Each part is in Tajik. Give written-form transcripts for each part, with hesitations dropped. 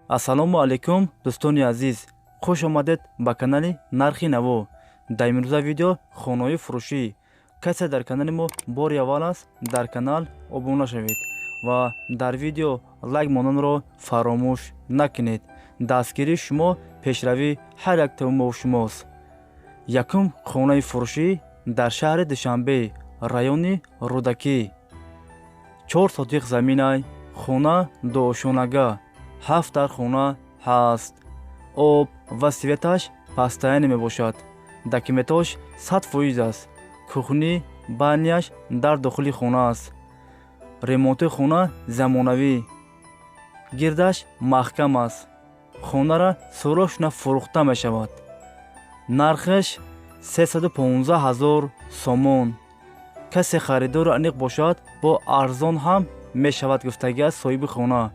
Ассалому алайкум, дӯстони азиз, хуш омадед ба канали Нархи наво. Дар имрӯза видео хонаҳои фурӯшӣ. Касе дар канали мо бори аввал аст, дар канал обуна шавед ва дар видео лайк монданро фаромӯш накунед. Дастгирии шумо пешравии ҳар як мо шумост. Якум хонаи фурӯшӣ дар шаҳри Душанбе, райони Рӯдакӣ, 4 сотих заминай, хона дуошонага, ҳафт дар хона ҳаст. Об ва светаш постоянный мебошад. Документош 100% аст. Кухни, баняш дар дохили хона аст. Ремонти хона замонавӣ, гирдаш маҳкам аст. Хонара срочно фурӯхта мешавад. Нархаш 315 ҳазор сомон. Касе харидору аниқ бошад, бо арзон ҳам мешавад, гуфтагӣ аст соҳиби хона.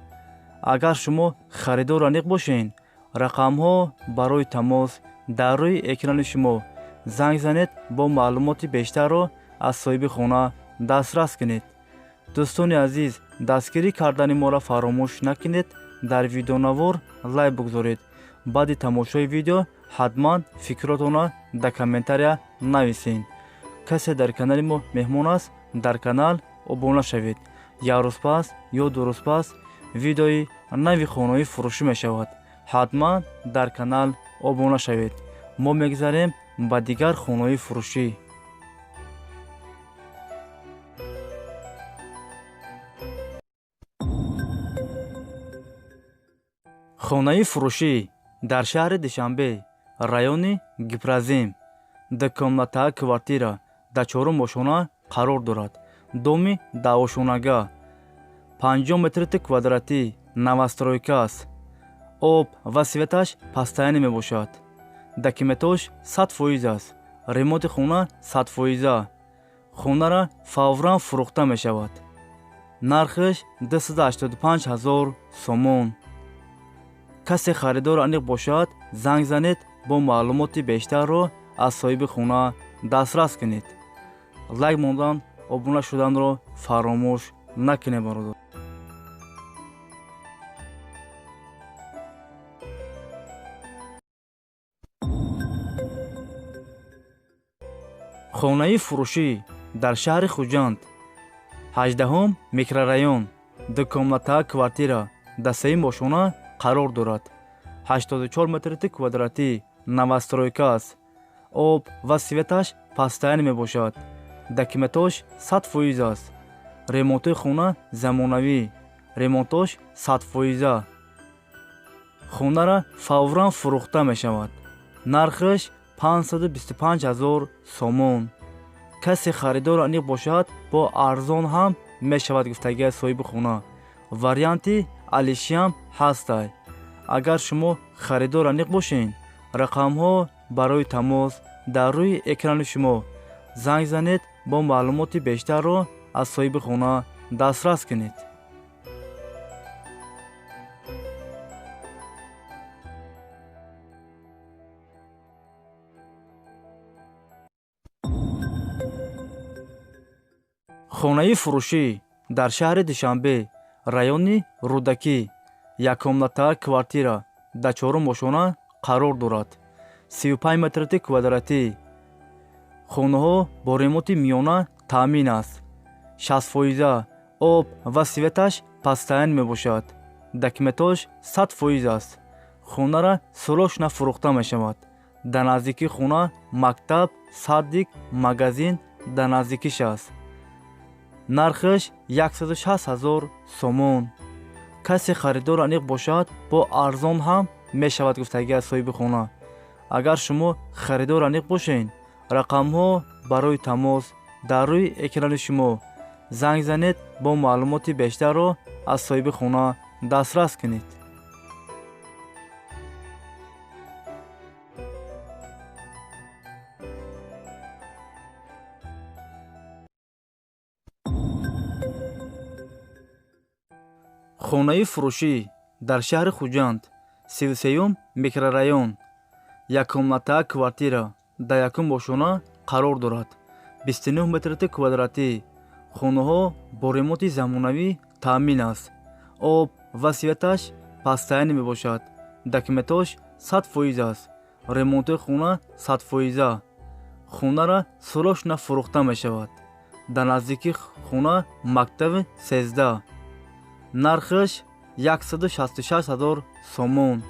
Агар шумо харидору аниқ бошед, рақамҳо барои тамос дар рӯи экрани шумо, занг занед, бо маълумоти бештарро аз соҳиби хона дастрас кунед. Дӯстони азиз, дастгирӣ кардани моро фаромӯш накунед, дар видеонавор лайк бигузоред. Баъди тамошои видео ҳатман фикротонро дар комментария нависед. Касе дар канали мо меҳмон аст, дар канал обуна шавед. Як рӯз пас ё 2 рӯз пас видеои нави хонаҳои фурӯшӣ мешавад. Ҳатман дар канал обуна шавед. Мо мегзарем ба дигар хонаҳои фурӯшӣ. Хонаи фурӯшӣ дар шаҳри Душанбе, райони Гипрозем, двухкомнатная квартира дар чорум ошона қарор дорад. Доми даҳошонага, 50 метри квадратӣ, новостройка аст. Об ва светаш постоянный мебошад. Документош 100% аст. Ремонти хона 100-фоиза. Хонара фавран фурӯхта мешавад. Нархаш 285 ҳазор сомон. Касе харидору аниқ бошад, занг занед, бо маълумоти бештарро аз соҳиби хона дастрас кунед. Лайк мондан, обуна шуданро фаромӯш накунед, бародар. Хонаи фурӯшӣ дар шаҳри Хуҷанд, 18-ум микрорайон, двухкомнатная квартира дар сеюм ошона қарор дорад. 84 метри квадратӣ, новостройка аст. Об ва светаш постоянный мебошад. Документош 100% аст. Ремонтои хона замонавӣ, ремонтош 100-фоиза. Хонара фавран фурӯхта мешавад. Нархаш 525 ҳазор сомон. Касе харидору аниқ бошад, бо арзон ҳам мешавад, гуфтагӣ аст соҳиби хона. Варианти алишиам ҳастай. Агар шумо харидор аниқ бошед, рақамҳо барои тамос дар рӯи экрани шумо, занг занед, бо маълумоти бештарро аз соҳиби хона дастрас кунед. Хонаи фурӯшӣ дар шаҳри Душанбе, райони Рӯдакӣ, яккомнатая квартира дар чорум ошона қарор дорад. 35 метри квадратӣ. Хонаҳо бо ремонти миёна таъмин аст, 60-фоиза. Об ва светаш постоянный мебошад. Документош 100% аст. Хонара срочно фурӯхта мешавад. Дар наздикии хона мактаб, садик, магазин дар наздикиш аст. Нархаш 160 ҳазор сомон. Касе харидору аниқ бошад, бо арзон ҳам мешавад, гуфтагӣ аст соҳиби хона. Агар шумо харидору аниқ бошед, рақамҳо барои тамос дар рӯи экрани шумо, занг занед, бо маълумоти бештарро аз соҳиби хона дастрас кунед. Хонаи фурӯшӣ дар шаҳри Хуҷанд, 33-юм микрорайон, яккомнатая квартира дар якум ошона қарор дорад. 29 метри квадратӣ. Хонаҳо бо ремонти замонавӣ таъмин аст. Об ва светаш постоянный мебошад. Документош 100% аст. Ремонтои хона 100%. Хонара срочно фурӯхта мешавад. Дар наздикии хона мактаби 13. Нархаш 166 000 сомон.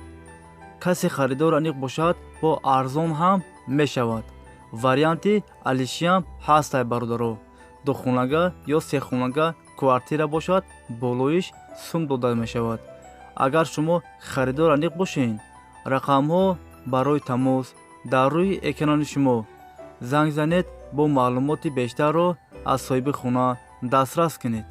Касе харидор аниқ бошад, бо арзон ҳам мешавад. Варианти алишиам ҳастай, бародаро. Духонага ё сехонага квартира бошад, болоиш сум дода мешавад. Агар шумо харидор аниқ бошед, рақамҳо барои тамос дар рӯи экрани шумо, занг занед, бо маълумоти бештарро аз соҳиби хона дастрас кунед.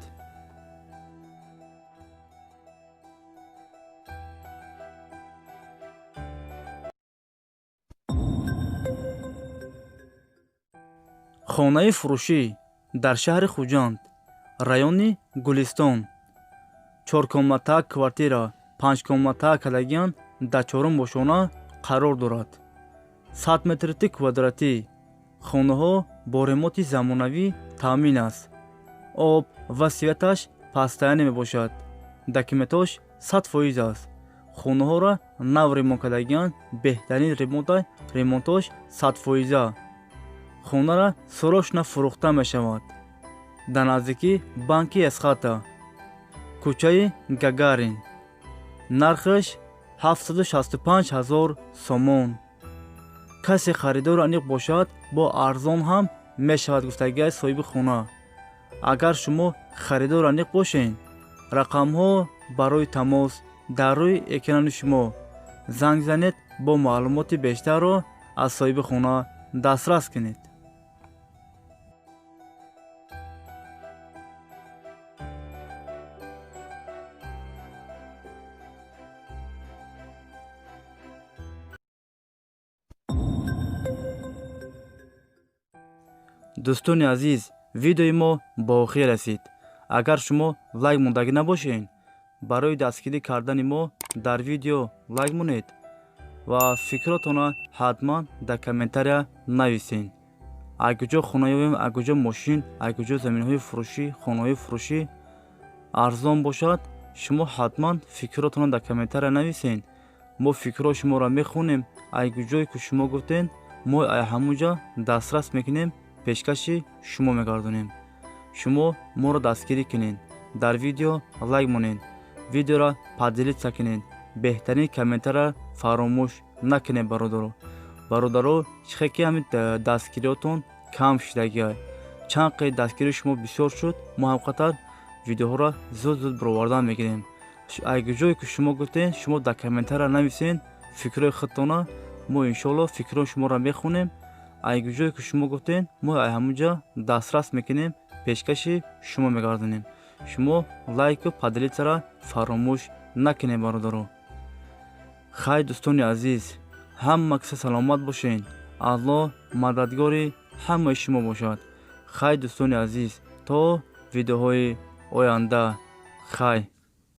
Хонаи фурӯшӣ дар шаҳри Хуҷанд, райони Гулистон, чоркомната квартира, панҷкомната калагиян, дар чорум бошона қарор дорад. 100 метрти квадратӣ. Хонаҳо бо ремонти замонавӣ таъмин аст. Об ва светаш постоянный мебошад. Документош 100% аст. Хонаҳоро нав ремонт кардагиян, беҳтарин ремонта, ремонтош 100%. Хонара срочно фурӯхта мешавад. Дар наздикӣ банки Эсхата, кӯчаи Гагарин. Нархаш 765 000 сомон. Касе харидор аниқ бошад, бо арзон ҳам мешавад, гуфтагиаи соҳиби хона. Агар шумо харидор аниқ бошед, рақамҳо барои тамос дар рӯи экрани шумо, занг занед, бо маълумоти бештарро аз соҳиби хона дастрас кунед. Дӯстони азиз, видеои мо ба охир расид. Агар шумо лайк мондагӣ набошед, барои дастгирӣ кардани мо дар видео лайк монед ва фикротонро ҳатман дар комментария нависед. Аз куҷо хона ёбем, аз куҷо мошин, аз куҷо заминҳои фурӯшӣ, хонаҳои фурӯшӣ арзон бошад, шумо ҳатман фикротонро дар комментария нависед. Мо фикрҳои шуморо мехонем. Аз куҷое ки шумо гуфтед, мо аз ҳамон ҷо дастрас мекунем, пешкаши шумо мегардонем. Шумо моро дастгирӣ кунед, дар видео лайк монед, видеоро поделиться кунед, беҳтарин комментария фаромӯш накунед, бародаро. Бародаро, чихе ки ҳамин дастгириётон кам шудагиай. Чанд қи дастгирии шумо бисёр шуд, мо ҳамқатар видеоҳоро зуд зуд баровардан мегирем. Аз ҷое ки шумо гуфтед, шумо дар комментария нависед фикрҳои худтона, мо иншоалло фикрҳои шуморо мехонем. Аз ҷое ки шумо гуфтед, мо аз ҳамон ҷо дастрас мекунем, пешкаши шумо мегардонем. Шумо лайку поделиться фаромӯш накунед, бародаро. Хай, дӯстони азиз, ҳама киса саломат бошед. Аллоҳ мададгори ҳамаи шумо бошад. Хай, дӯстони азиз, то видеоҳои оянда, хай.